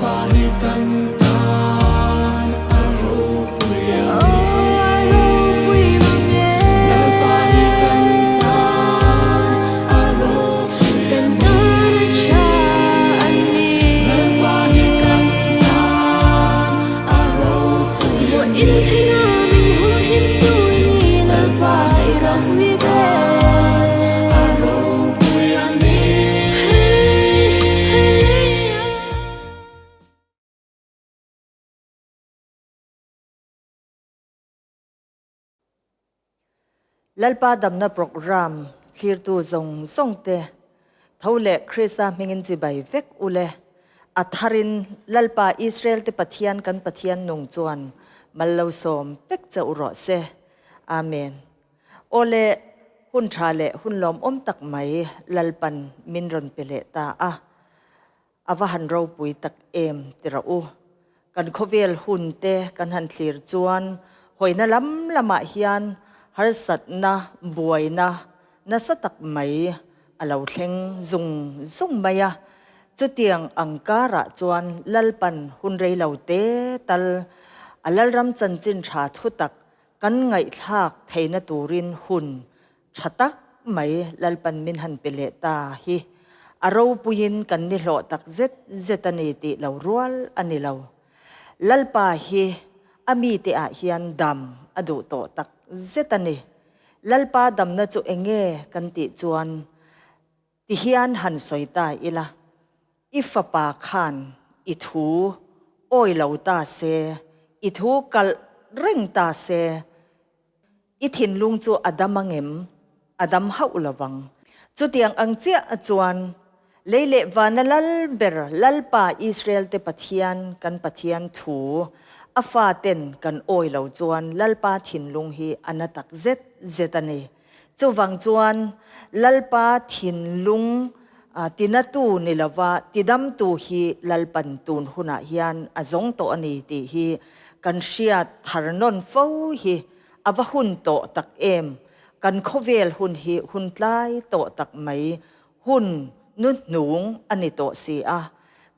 Lalpa hi kan tan a ropui a ni. Lalpa hi kan tan a ropui a ni. Lalpa hi kan tan a ropui a ni. Lalpa hi kan tan a ropui a ni. Lalpa damna program thlirtu zawng zawng te tho leh Krista hmingin chibai vek ule. A tharin Lalpa Israel te Pathian kan Pathian nung chuan mal lo sawm vek che u rawh se. Amen. Awle, hun tha leh hun lawmawm tak mai Lalpan min rawn pe leh ta a. A va han ropui tak em ti rawh u. Kan khawvel hun te kan han thlir chuan hawina lam lamah hian harsatna, buaina nasa tak mai a lo thleng zung zung mai a. Chutiang ang karah chuan Lalpan hun rei lo te tal a Lalram chanchin tha thutak Kan ngaihthlak theihna turin hun tha tak mai Lalpan min han pe leh ta hi a ropuiin kan ni hlawh tak zet zet a ni tih lo rual a ni lo. Lalpa hi a mite ah hian dam a duh tawh tak zet a ni. Lalpa damna chu enge kan tih chuan Tihian han sawi ta ila, i fapa khan i thu awi lo ta se, i thu kalh reng ta se, i thinlung chu a dam angem? A dam hauh lovang. Chutiang ang chiah chuan lei leh vana lal ber Lalpa Israel te Pathian kan Pathian thu a faten kan awi lo chuan Lalpa thinlung hi a na tak zet zet a ni. Chuvang chuan Lalpa thinlung tinatu ni lova tidamtu hi Lalpan tun hunah hian a zawng tawh a ni tih hi kan hriat thar nawn fo hi a va hun tawh tak em? Kan khawvel hun hi hun tlai tawh tak mai, hun nuhnung a ni tawh si a.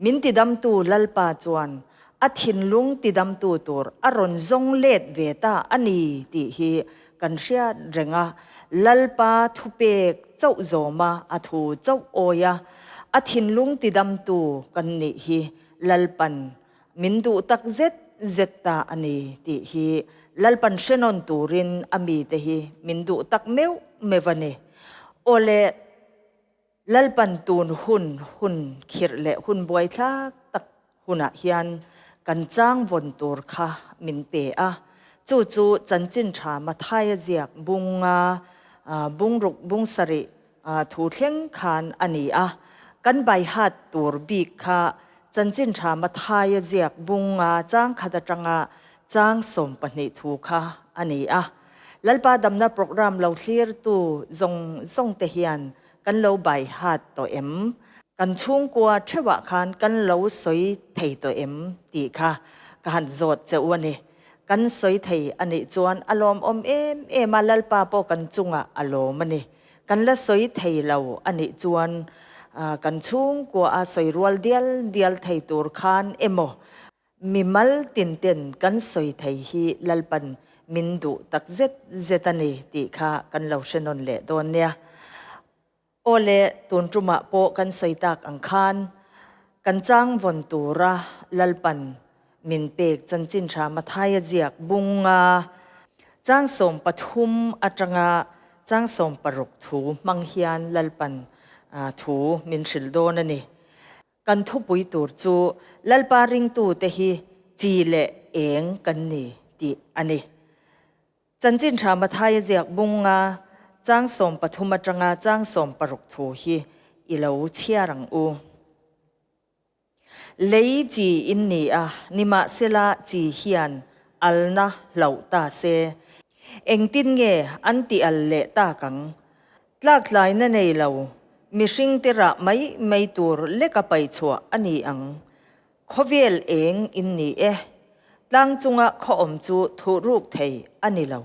Min tidamtu Lalpa chuan a thinlung tidamtu tur a rawn zawng let ve ta a ni tih hi kan hriat reng a. Lalpa thupek chauh zawma a thu chauh awi a, a thinlung tidamtu kan nih hi Lalpan min duh tak zet zet ta a ni tih hi Lalpan hre nawn turin a mite hi min duh tak meuh meuh a ni. Awle. Lalpan tun hun hun khirh leh hun buaithlak tak hunah hian kan chang vawn tur kha min pe a. Chu chu chanchin tha Mathaia ziak bunga bungruk bungsarih thu thleng khan a ni a. Kan baihat tur bik kha chanchin tha Mathaia ziak bunga chang khat atanga chang 12 thu kha a ni a. Lalpa damna program lo thlirtu zawng zawng te hian kan lo bai hat tawh em? Kan chhungkua theuhah khan kan lo sawi thei tawh em tih kha ka han zawt che u a ni. Kan sawi thei a nih chuan a lawmawm em em a, Lalpa pawh kan chungah a lawm a ni. Kan la sawi thei lo a nih chuan kan chhungkua a sawi rual dial dial thei tur khan emaw Mimal tinten kan sawi thei hi Lalpan min duh tak zet zet a ni tih kha kan lo hre nawn leh dawn nia. Aw le, tun tumah pawh kan sawi tak ang khan kan chang vawn tura Lalpan min pek chanchin tha Mathaia ziak bunga chang 13 atanga chang 16 thu hmang hian Lalpan thu min hrilh dawn a ni. Kan thupui tur chu Lalpa ringtute hi chi leh eng kan ni tih a ni. Chanchin tha Mathaia ziak bunga chang 13 atanga chang 16 thu hi i lo chhiar ang u. Lei chi in ni a, nimahsela chi hian alna hlauh ta se. Engtin nge an ti al leh tak ang? Tlaktlaina nei lo, mihringte rah mai mai tur leka paihchhuah a ni ang. Khawvel eng in ni e. Tlang chunga khaw awm chu thuhruk thei a ni lo.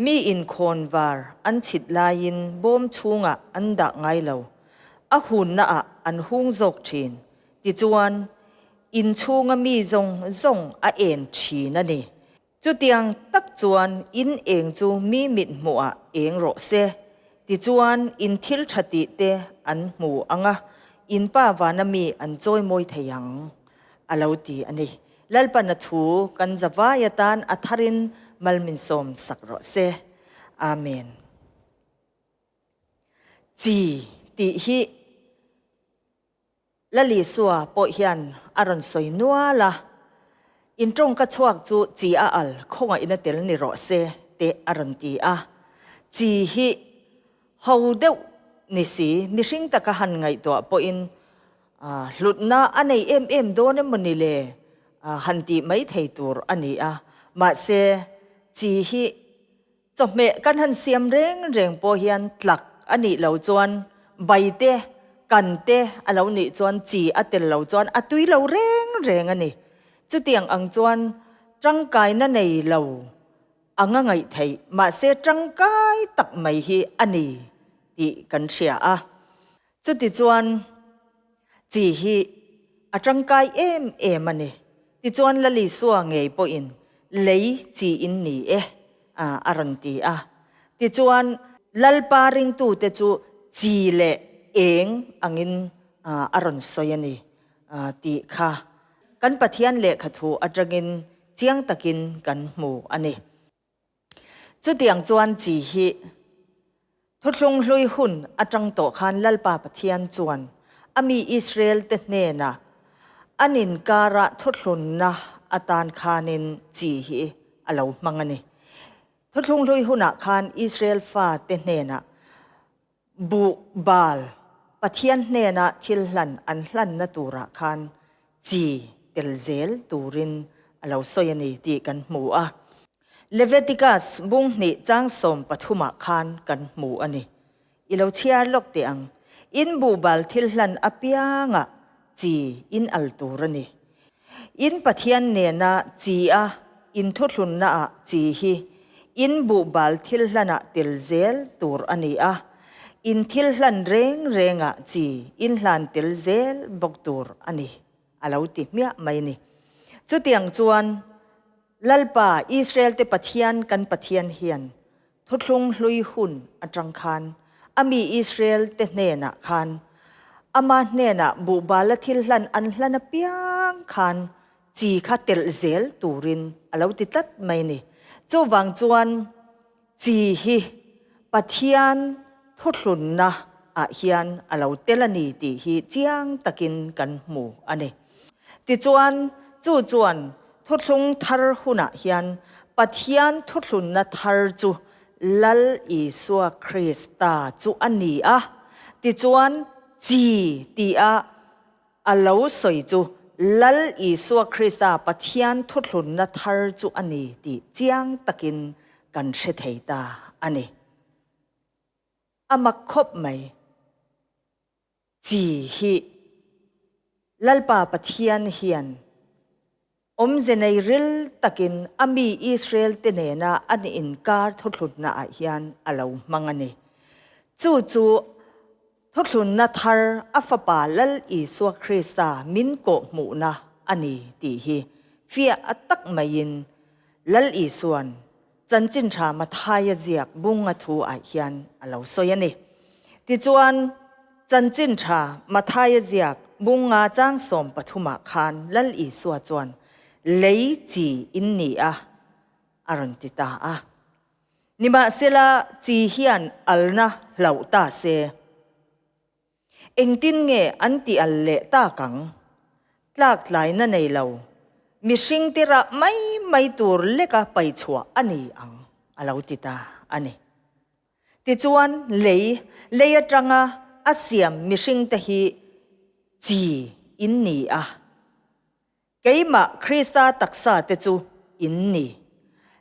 Mi inkhawn var an chhit laiin bawm chhungah an dah ngai lo. A hunnaah an hung zawk thin. Tichuan. in chhunga mi zawng zawng a en thin a ni. Chutiang tak chuan in eng chu mi mit hmuhah eng rawh se. Tichuan in thil tha tih te an hmu ang a, in pa vana mi an chawimawi thei ang, a lo ti a ni. Lalpan a thu kan zavai atan a tharin mal min sawm sak rawh se. Amen. Chi tih hi Lalisua pawh hian a rawn sawi nual a, In tawngka chhuak chu chi a al khawngaihna tel ni rawh se te a rawn ti a. Chi hi ho deuh ni si, mihring taka han ngaihtuah pawhin hlutna a nei em em dawn emaw ni le han tih mai thei tur a ni a. Mahse, chi hi Chawhmeh kan han siam reng reng pawh hian tlak a nih loh chuan bai te, kan te a lo nih chuan chi a tel lo chuan a tui lo reng reng a ni. Chutiang ang chuan tangkaina nei lo ang a ngaih theih, mahse tangkai tak mai hi a ni tih kan hria a. Chutichuan chi hi a tangkai em em a ni. Tichuan Lalisua ngei pawhin lei chi in ni e a rawn ti a. Tichuan Lalpa ringtute chu chi leh eng angin a rawn sawi a ni tih kha kan Pathian lehkhathu atangin chiang takin kan hmu a ni. Chutiang chuan chi hi Thuthlung hlui hun atang tawh khan Lalpa Pathian chuan a mi Israel te hnenah an inkara thuthlunna atan khanin chi hi a lo hmang a ni. Thuthlung hlui hunah khan Israel fa te hnenah buh bal Pathian hnena thil hlan an hlanna turah khan chi tel zel turin a lo sawi a ni tih kan hmu a. Leviticus bung hnih chang 13 ah khan kan hmu a ni. I lo chhiar lawk teh ang. In buh bal thil hlan apiangah chi in al tur a ni. In Pathian nena chi a in thuthlunnaah chi hi in buhbal thil hlanah tel zel tur a ni a, in thil hlan reng rengah chi in hlan tel zel bawk tur a ni, a lo ti hmiah mai a ni. Chutiang chuan Lalpa, Israel-te Pathian kan Pathian hian Thuthlung hlui hun atang khan a mi Israel te hnenah khan ama hnenah buhbala thil hlan an hlan apiang khan chi kha telh zel turin a lo ti tlat mai ni. Chuvang chuan chi hi Pathian thuthlunna ah hian a lo tel a ni tih hi chiang takin kan hmu a ni. Tichuan, chu chuan thuthlung thar hunah hian Pathian thuthlunna thar chu Lal Isua Krista chu a ni a, tichuan chi tia a lo sawi chu Lal Isua Krista Pathian thuthlunna thar chu a ni tih chiang takin kan hre thei ta a ni. A mak khawp mai. Chi hi Lalpa Pathian hian awmze nei ril takin a mi Israel te nena an inkar thuthlunna ah hian a lo hmang a ni. Chu chu thuthlunna thar a fapa Lal Isua Krista min kawhhmuhna a ni tih hi fiah tak maiin Lal Isua'n Chanchin tha Mathaia ziak bunga thu ah hian a lo sawi a ni. Tichuan, Chanchin tha Mathaia ziak bunga chang 13 ah khan Lal Isua chuan lei chi in ni a a rawn ti ta a. Nimahsela chi hian alna hlauh ta se. Engtin nge an ti al leh tak ang? Tlak tlaina nei lo, mihring te rah mai mai tur leka pai chhuah a ni ang, a lo ti ta a ni. Tichuan, lei, lei atanga a siam mihring te hi chi in ni a. Keimah Krista taksa te chu in ni.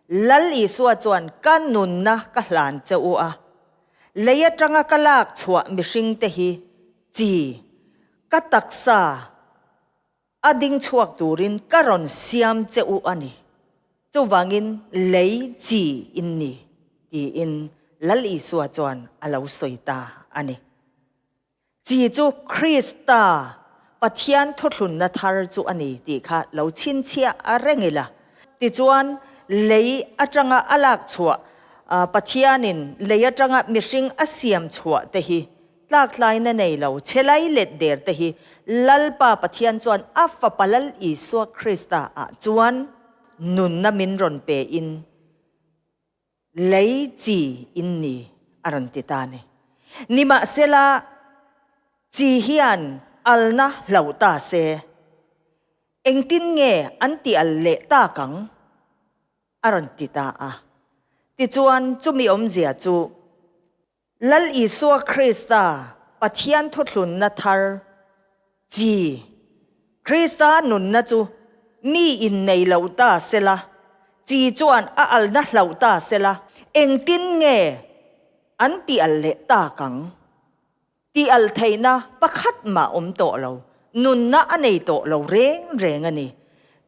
Lal Isua chuan ka nunna ka hlan che u a, lei atanga ka lak chhuah mihring te hi chi ka taksa a ding chhuak turin ka rawn siam che u a ni. Chuvangin lei chi in ni, tiin Lal Isua chuan a lo sawi ta a ni. Chi chu Krista, Pathian thuthlunna thar chu a ni tih kha lo chhinchhiah a reng ila. Tichuan, lei atanga a lak chhuah, Pathianin lei atanga mihring a siam chhuah te hi tlaktlaina nei lo, chhelai let der te hi Lalpa Pathian chuan a Fapa Lal Isua Krista ah chuan nunna min rawn pe in lei chi in ni a rawn ti ta a ni. Nimahsela, chi hian alna hloh ta se, engtin nge an ti al leh tak ang? a rawn ti ta a. Tichuan, chumi awmzia chu Lal Isua Krista Pathian thuthlunna thar chi Krista nunna chu mi innei lo ta sela, chi chuan a alna hlauh ta sela, engtin nge an ti al leh tak ang? Ti al theihna pakhat mah awm tawh lo, nunna a nei tawh lo reng reng a ni.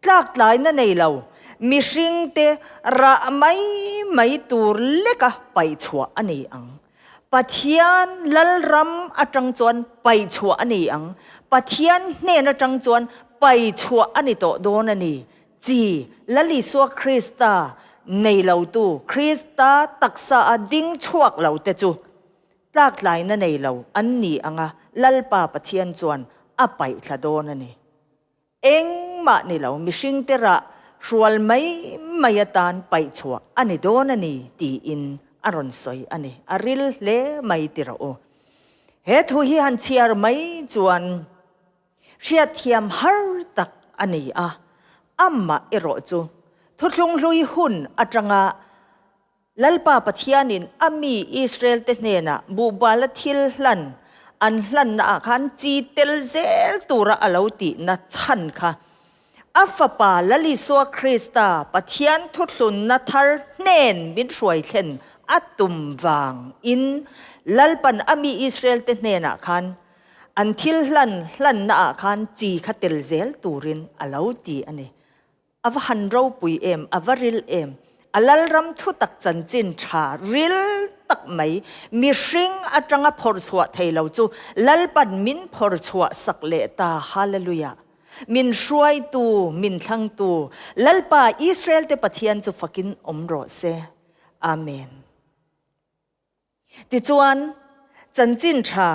Tlaktlaina nei lo, mihringte rah mai mai tur leka paihchhuah a ni ang. Pathian Lalram atang chuan paihchhuah a ni ang. Pathian hnen atang chuan paihchhuah a ni tawh dawn a ni. Chi, Lal Isua Krista nei lotu, Krista taksa a ding chhuak lo te chu Tlaktlaina nei lo an ni anga Lalpa Pathian chuan a paihthla dawn a ni. Engmah ni lo mihringte rah hrual mai mai atan paihchhuah a ni dawn a ni tiin a rawn sawi a ni. A ril hle mai ti rawh u. He thu hi han chhiar mai chuan hriatthiam har tak a ni a, amah erawh chu thuthlung hlui hun atanga Lalpa Pathianin a mi Israelte hnenah buhbala thil hlan an hlannaah khan chi tel zel tura a lo tihna chhan kha a Fapa Lal Isua Krista Pathian thuthlunna thar hnen min hruai thlen a tum vangin Lalpan a mi Israelte hnenah khan an thil hlan hlannaah khan chi kha tel zel turin a lo ti a ni. A va han ropui em, a va ril em. A Lalram thutak chanchin tha ril tak mai, mihring atanga phawrh chhuah thei lo chu Lalpan min phawrh chhuah sak leh ta. Hallelujah! Min hruaitu, min thlangtu, Lalpa Israel te Pathian chu fakin awm rawh se. Amen. Tichuan, Chanchin Tha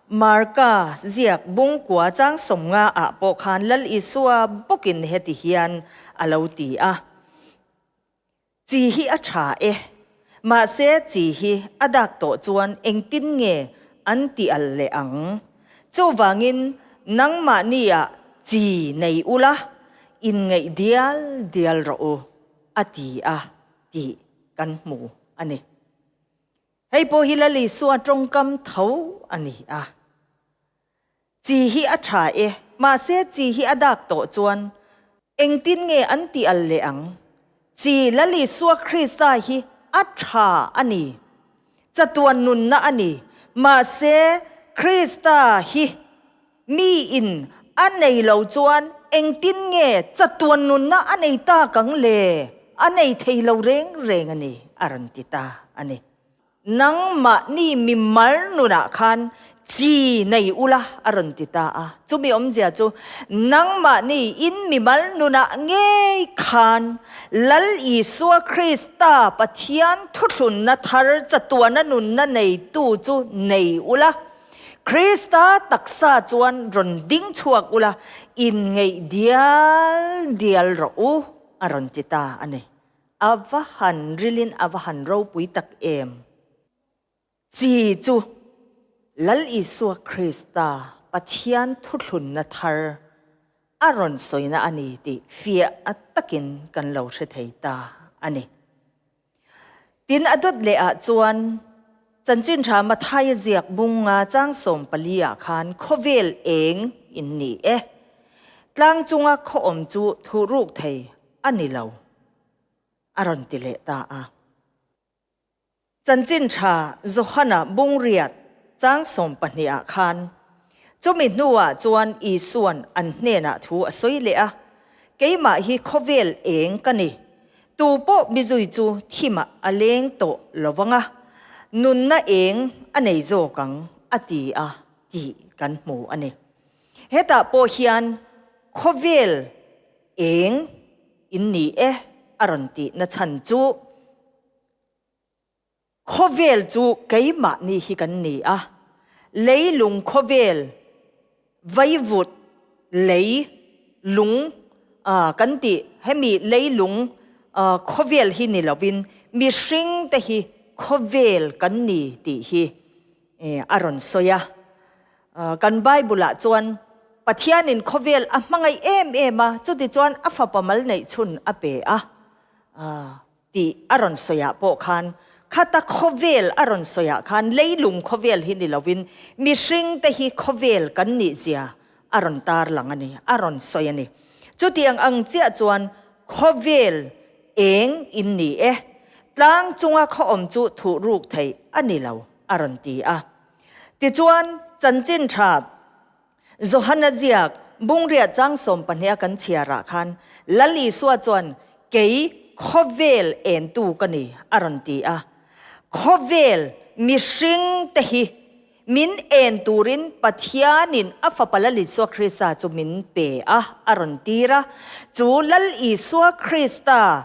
Marka ziak bungkua chang sawmnga ah pawh khan Lal Isua bawkin heti hian a lo ti a, Chi hi a tha e, mahse chi hi a dak tawh chuan engtin nge an ti al leh ang? Chuvangin nangmahni ah chi nei ula, inngeih dial dial rawh u, a ti a tih kan hmu a ni. Hei pawh hi Lal Isua tawngkam tho a ni a. Chi hi a tha e, mahse chi hi a dak tawh chuan engtin nge an ti al leh ang? Chi Lal Isua Krista hi a tha a ni, chatuan nunna a ni, mahse Krista hi mi in a nei lo chuan engtin nge chatuan nunna a nei tak ang le? A nei thei lo reng reng a ni, a rawn ti ta a ni. Nangmahni mimal nunah khan chi nei ula, a rawn ti ta a. Chumi awmzia chu nangmahni in mimal nunah ngei khan Lal Isua Krista Pathian thuthlunna thar chatuana nunna neitu chu nei ula, Krista taksa chuan rawn ding chhuak ula, inngeih dial dial rawh u, a rawn ti ta a ni. A va han rilin a va han ropui tak em! Chi chu Lal Isua Krista Pathian thuthlunna thar a rawn sawina a ni tih fiah takin kan lo hre thei ta a ni. Tin, a dawt leh ah chuan Chanchin Tha Mathaia ziak bunga chang 14 ah khan khawvel eng in ni e. Tlang chunga khaw awm chu thuh ruk thei a ni lo, a rawn ti leh ta a. Chanchin Tha Johana bungriat chang 12 ah khan chumi hnuah chuan Isuan an hnenah thu a sawi leh a, Keimah hi khawvel eng ka ni, tu pawh mizui chu thimah a leng tawh lo vang a, nunna eng a nei zawk ang, a ti a tih kan hmu a ni. Hetah pawh hian khawvel eng in ni e a rawn tih na chhan chu khawvel chu keimahni hi kan ni a, leilung khawvel vaivut lei lung kan tih hemi leilung khawvel hi ni lovin mihring te hi khawvel kan ni tih hi a rawn sawi a. Kan Bible-ah chuan Pathianin khawvel a hmangaih em em a, chutichuan a fapa mal neih chhun a pe a tih a rawn sawiah pawh khan khata khawvel a rawn sawiah khan leilung khawvel hi ni lovin mihringte hi khawvel kan nihzia a rawn tarlang a ni, a rawn sawi a ni. Chutiang ang chiah chuan khawvel eng in ni e, tlang chunga khaw awm chu thuh ruk theih a ni lo a rawn ti a. Tichuan, chanchin tha Johana ziak Bungriah chang sawmpahniha kan chhiarah khan Lal Isua chuan Kei khawvel entu ka ni a rawn ti a. Khawvel mihring te hi min en turin Pathianin a Fapa Lal Isua Krista chu min pe a a rawn tir a. Chu Lal Isua Krista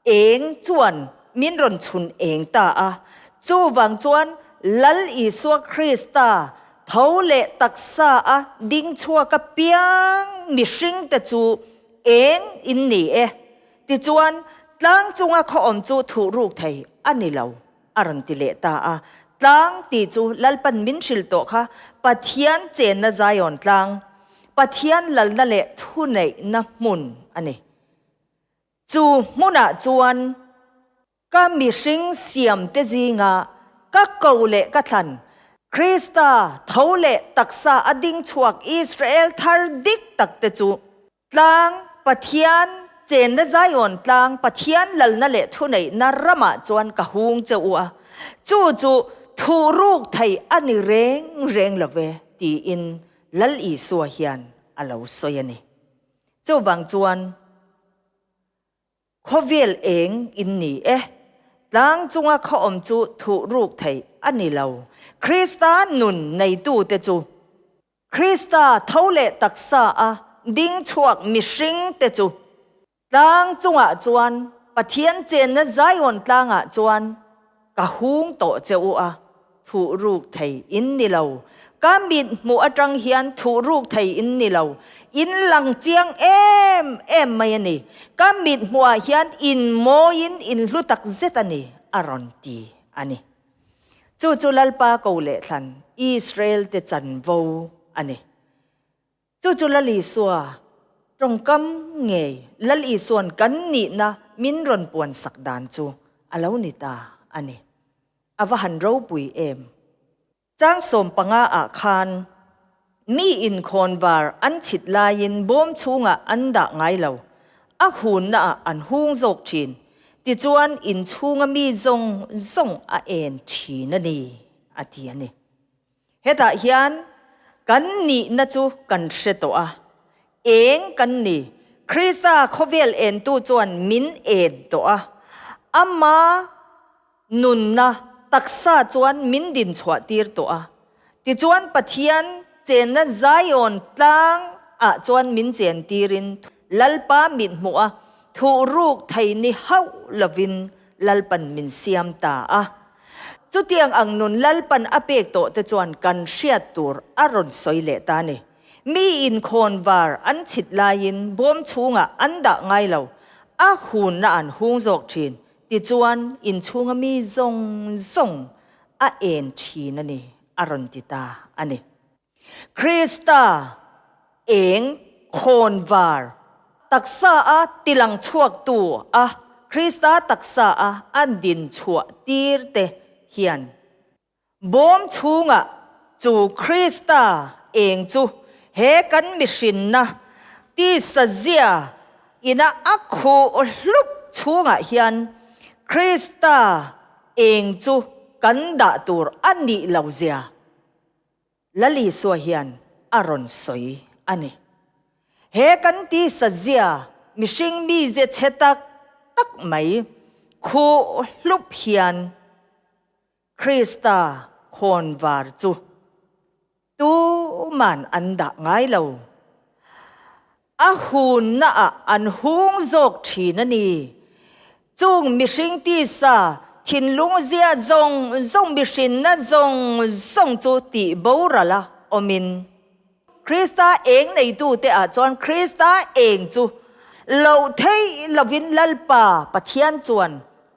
Eng chuan min rawn chhun eng ta a, chuvang chuan Lal Isua Krista tho leh taksa a ding chhuak apiang mihringte chu eng in ni e. Tichuan, tlang chunga khaw awm chu thuh ruk thei a ni lo, a rawn ti leh ta a. Tlang tih chu Lalpan min hrilh tawh kha Pathian chenna Zion tlang, Pathian lalna leh thuneihna hmun a ni. Chu hmunah chuan ka mihring siamte zinga ka ko leh ka thlan, Krista tho leh taksa a ding chhuak Israel thar dik takte chu tlang Pathian chenna Zion tlang Pathian lalna leh thuneihna ramah chuan ka hung che u a, chu chu thuh ruk thei a ni reng reng lo ve tiin Lal Isua hian a lo sawi a ni. Chuvang chuan khawvel eng in ni e, tlang chunga khaw awm chu thuh ruk theih a ni lo. Krista nun neitute chu Krista tho leh taksa a ding chhuak mihringte chu tlang chungah chuan Pathian chenna Zion tlangah chuan Ka hung tawh che u a, thuh ruk thei in ni lo. Ka mit hmuh atang hian thuh ruk thei in ni lo. In lang chiang em em mai a ni. Ka mit hmuhah hian in mawiin in hlu tak zet a ni, a rawn ti a ni. Chu chu Lalpa ko leh thlan Israel te chanvo a ni. Chu chu Lal Isua tawngkam ngei Lal Isua'n kan nihna min rawn puan sak dan chu a lo ni ta a ni. A va han ropui em! Chang 15 ah khan mi inkhawnvar an chhit laiin bawm chhungah an dah ngai lo, a hunna ah an hung zawk thin, tichuan inchhunga mi zawng zawng a en thin a ni, a ti a ni. Hetah hian kan nihna chu kan hre tawh a, eng kan ni? Krista khawvel entu chuan min en tawh a, ama nunna taksa chuan min dinchhuah tir tawh a. Tichuan Pathian chenna Zion tlang ah chuan min chen tirin Lalpa mit hmuh a, thuh ruk thei ni hauh lovin Lalpan min siam ta a. Chutiang ang nun Lalpan a pek tawh te chuan kan hriat tur a rawn sawi leh ta ni. Mi inkhawn var an chhit laiin bawm chhungah an dah ngai lo, a hunna an hung zawk thin, tichuan inchhunga mi zawng zawng a en thin a ni, a rawn ti ta a ni. Krista eng khawnvar taksa a tilang chhuaktu a Krista taksa a a din chhuah tir te hian bawm chhungah chu Krista eng chu he kan mihrinna tisa zia ina a khuh hlup chhungah hian Krista eng chu kan dah tur a nih lo zia Lal Isua hian a rawn sawi a ni. He kan tisa zia mihring mize chhe tak tak mai khuh hlup hian Krista khawnvar chu. Tuman an dah ngai lo. A hunnaah an hung zawk thin a ni. Chung mihring tisa thinlung zia zawng zawng mihrinna zawng zawng chu tih boral a awmin Krista eng neitute ah chuan Krista eng chu loh theih lovin Lalpa Pathian chuan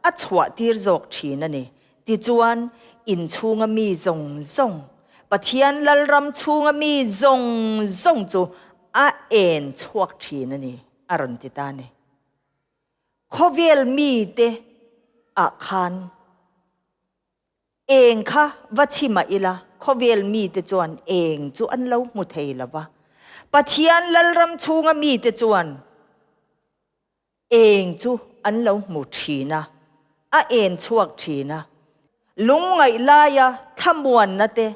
a chhuah tir zawk thin a ni. Tichuan, in chhunga mi zawng zawng, Pathian Lalram chhunga mi zawng zawng chu a en chhuak thin a ni, a rawn ti ta a ni. Khawvel mite ah khan eng kha va chhimah ila, khawvel mite chuan eng chu an lo hmu thei lo va. Pathian Lalram chhunga mite chuan Eng chu an lo hmu thin a, a en chhuak thin a. Lungngaih laia thlamuanna te,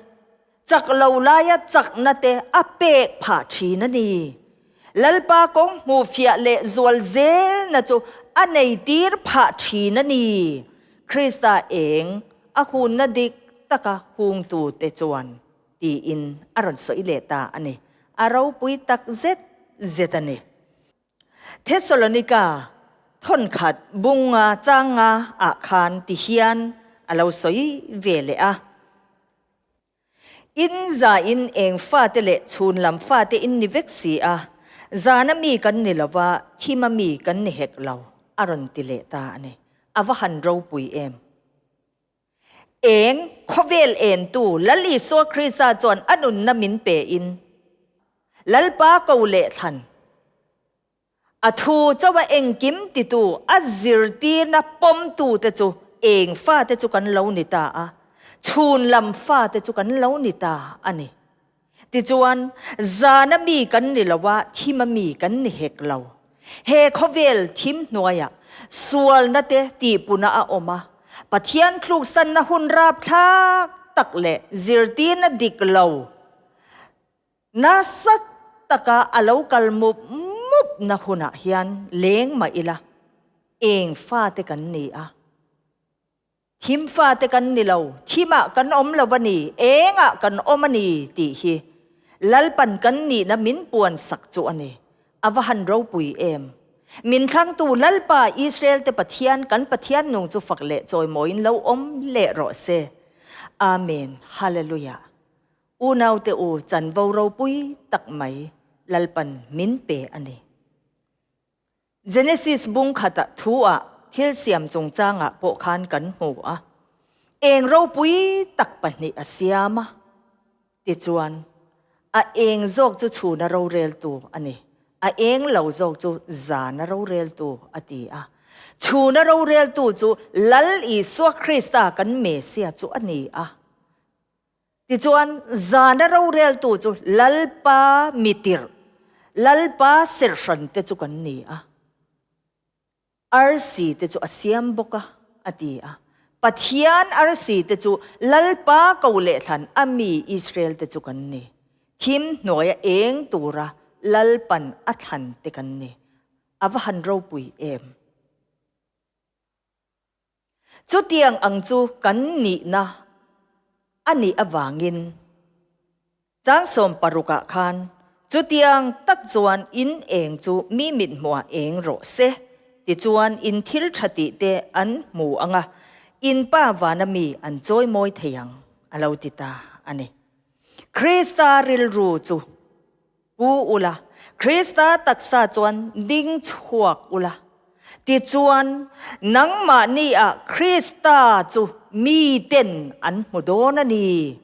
chak lo laia chakna te a pek phah thin a ni. Lalpa kawng hmuhfiah leh zual zelna chu a nei tir phah thin a ni. Krista eng a hunna dik taka hungtute chuan tiin a rawn sawi leh ta a ni. A ropui tak zet zet a ni. Thesalonika thawnkhat bunga changa ah khan ti hian a lo sawi ve leh a. In za in eng fate leh chhun lam fate in ni vek si a, zana mi kan ni lo va, thima mi kan ni hek lo, a rawn ti leh ta a ni. A va han ropui em! Eng khawvel entu Lal Isua Krista chuan a nunna min pe in Lalpa ko leh thlan a thu chauha engkim titu a zirtirna pawmtu te chu eng fate chu kan lo ni ta a, chhun lam fate chu kan lo ni ta a ni. Tichuan, zana mi kan ni lo a, thima mi kan ni hek lo. He khawvel thim hnuaiah sualna te tihpuna a awm a, Pathian tluksanna hun rapthlak tak leh zirtirna dik lo nasa taka a lo kal mup mupna hunah hian leng mah ila, eng fate kan ni a. Thim fate kan ni lo, thimah kan awm lo a ni, engah kan awm a ni tih hi Lalpan kan nihna min puan sak chu a ni. A va han ropui em! Min thlangtu Lalpa Israel te Pathian kan Pathian nung chu fak leh chawimawiin lo awm leh rawh se. Amen. Hallelujah. Unaute u chanvo ropui tak mai Lalpan min pe a ni. Genesis bung khata thu ah thil siam chungchangah pawh khan kan hmu a, eng ropui tak pahnih a siam a, tichuan a eng zawk chu chhuna roreltu a ni, a eng lo zawk chu zana roreltu a ti a. Chhuna roreltu chu Lal Isua Krista kan Mesia chu a ni a. Tichuan, zana roreltu chu Lalpa mitirh, Lalpa serhran te chu kan ni a. Arsi te chu a siam bawk a, a ti a. Pathian arsi te chu Lalpa ko leh thlan a mi Israel te chu kan ni. Thim hnuaia eng tura Lalpan a thlan te kan ni. A va han ropui em! Chutiang ang chu kan nihna a nih avangin Changsawm parukah khan chutiang tak chuan in eng chu mi mithmuah eng rawh se, tichuan in thil tha tih te an hmu ang a, in pa vana mi an chawimawi thei ang, a lo ti ta a ni. Krista rilru chu Pu ula, Krista taksa chuan ding chhuak ula. Tichuan, nangmahni ah Krista chu miten an hmu dawn a ni.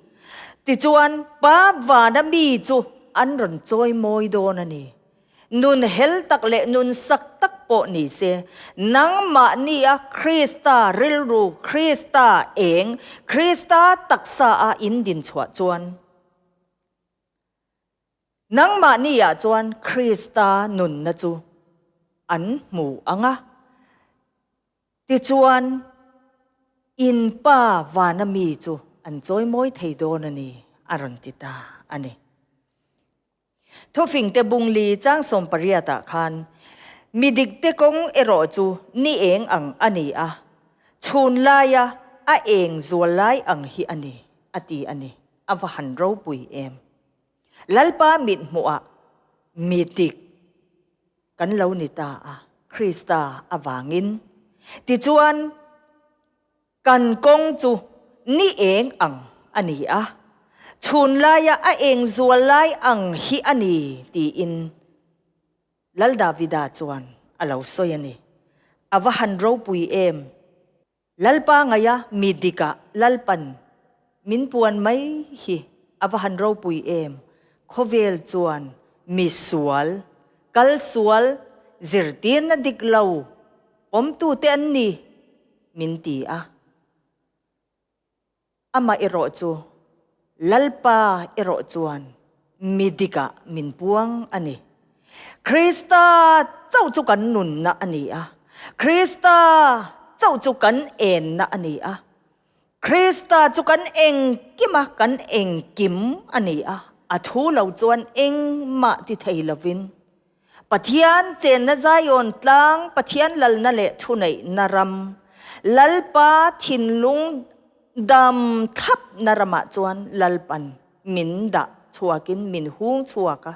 Tichuan, Pa vana mi chu an rawn chawimawi dawn a ni. Nun hel tak leh nun sak tak pawh ni se, nangmahni a Krista rilru, Krista eng, Krista taksa a in dinchhuah chuan, Nangmahni ah chuan Krista nunna chu an hmu ang a, tichuan in Pa vana mi chu an chawimawi thei dawn a ni, a rawn ti ta a ni. Thufingte bungli changsawm pariatah khan mi dikte kawng erawh chu ni eng ang a ni a, chhun laia a eng zual lai ang hi a ni, a ti a ni. A va han ropui em! Lalpa mit hmuhah mi dik kan lo ni ta a, Krista avangin. Tichuan, kan kawng chu ni eng ang a ni a, chhun laia a eng zual lai ang hi a ni, tiin Lal Davida chuan a lo sawi a ni. A va han ropui em! Lalpa ngaia mi dikah Lalpan min puan mai hi a va han ropui em! Khawvel chuan mi sual, kal sual, zirtirna dik lo pawmtute an ni min ti a. Amah erawh chu Lalpa erawh chuan mi dikah min puang a ni. Krista chauh chu kan nunna a ni a, Krista chauh chu kan enna a ni a, Krista chu kan engkima kan engkim a ni a, a thu lo chuan engmah ti thei lovin Pathian chenna Zion tlang, Pathian lalna leh thuneihna ram, Lalpa thinlung dam thlapna ramah chuan Lalpan min dah chhuakin min hung chhuak a.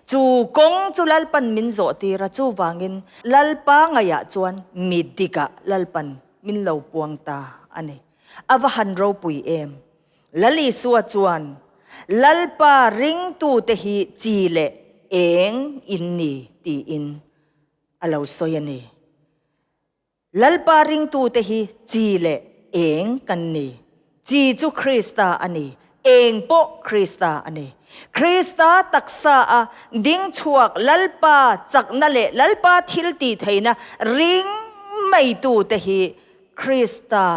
Chu kawng chu Lalpan min zawhtir a, chuvangin Lalpa ngaihah chuan mi dikah Lalpan min lo puang ta a ni. A va han ropui em! Lal Isua chuan, Lalpa ringtute hi chi leh eng in ni tiin a lo sawi a ni. Lalpa ringtute hi chi leh eng kan ni. Chi chu Krista a ni, eng pawh Krista a ni. Krista taksa a ding chhuak Lalpa chakna leh Lalpa thiltihtheihna ring maitute hi Krista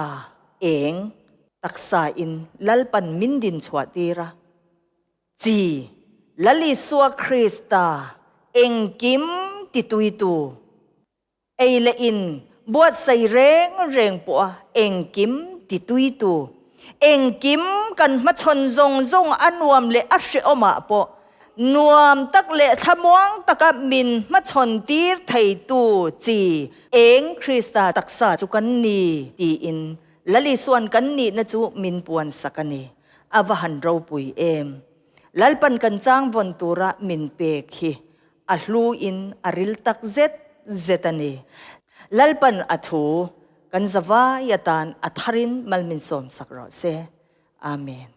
eng Taksa in Lalpan min din chhuah tir a, chi Lal Isua Krista engkim tituitu, ei leh in buatsaih reng reng pawh a engkim tituitu, engkim kan hmachhawn zawng zawng a nuam leh a hrehawmah pawh Nuam tak leh thlamuang taka min hmachhawn tir theitu chi eng Krista taksa chu kan ni tiin Lal Isuan kan nihna chu min puan sak a ni. A va han ropui em! Lalpan kan chang vawn tura min pek hi a hluin a ril tak zet zet a ni. Lalpan a thu kan zavai atan a tharin mal min sawm sak rawh se. Amen.